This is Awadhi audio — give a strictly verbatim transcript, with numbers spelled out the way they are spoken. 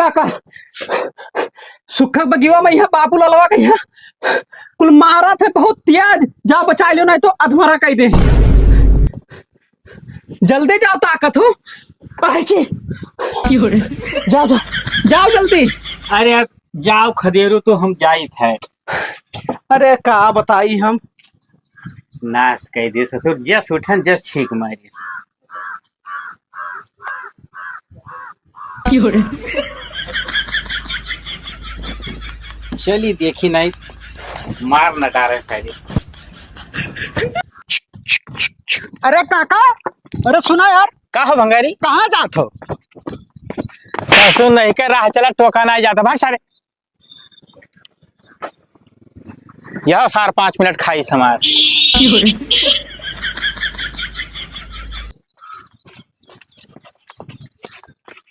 काका, सुखक बगिवा में यहाँ बाबू ललवा के यहाँ कुल मारत है बहुत तेज, जा बचाइ लेव, नाहीं तो अधमरा कइ दे। जल्दी जाव, ताकत हो। अरे छी। जाव, जाव, जाव जल्दी। अरे जाव खदेरू, तो हम जाइत है। अरे का बताई हम। नाश कइ दे ससुर, जस उठन जस छींक मारिस। चली देखी नाहीं, मार न डारे सारे। अरे काका, अरे सुना यार। का हो भंगारी? कहाँ जात हो? ससुर नहीं के राह चला, टोका नाहीं जाता, भाग सारे। यह सार पाँच मिनट खाई समार।